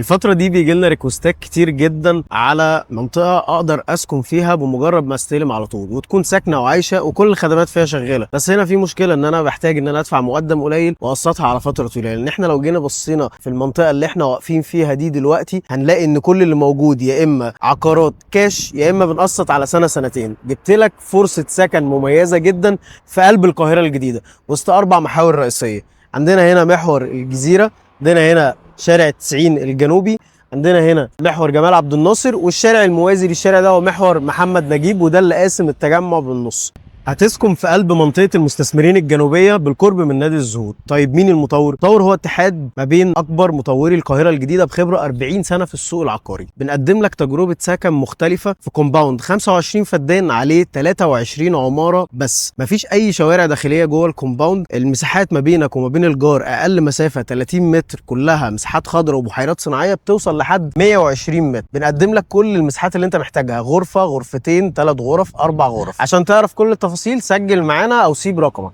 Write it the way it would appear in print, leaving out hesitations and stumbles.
الفترة دي بيجي لنا request ات كتير جدا على منطقة اقدر اسكن فيها بمجرد ما استلم على طول، وتكون ساكنة وعايشة وكل الخدمات فيها شغالة. بس هنا في مشكلة ان انا بحتاج ان انا ادفع مقدم قليل واقسطها على فترة طويلة، لان احنا لو جينا بصينا في المنطقة اللي احنا واقفين فيها دي دلوقتي هنلاقي ان كل اللي موجود يا اما عقارات كاش يا اما بنقسط على سنة سنتين. جبت لك فرصة سكن مميزة جدا في قلب القاهرة الجديدة وسط 4 محاور رئيسية. عندنا هنا محور الجزيرة، عندنا هنا شارع 90 الجنوبي، عندنا هنا محور جمال عبد الناصر، والشارع الموازي للشارع ده هو محور محمد نجيب، وده اللي قاسم التجمع بالنص. هتسكن في قلب منطقة المستثمرين الجنوبية بالقرب من نادي الزهور. طيب مين المطور؟ المطور هو اتحاد ما بين أكبر مطوري القاهرة الجديدة بخبرة 40 سنة في السوق العقاري. بنقدم لك تجربة سكن مختلفة في compound 25 فدان عليه 23 عمارة بس، مفيش أي شوارع داخلية جوه ال compound. المساحات ما بينك وما بين الجار أقل مسافة 30 متر، كلها مساحات خضراء وبحيرات صناعية بتوصل لحد 120 متر. بنقدم لك كل المساحات اللي انت محتاجها، غرفة، غرفتين، 3 غرف، 4 غرف. عشان تعرف كل التفاصيل سجل معانا او سيب رقمك.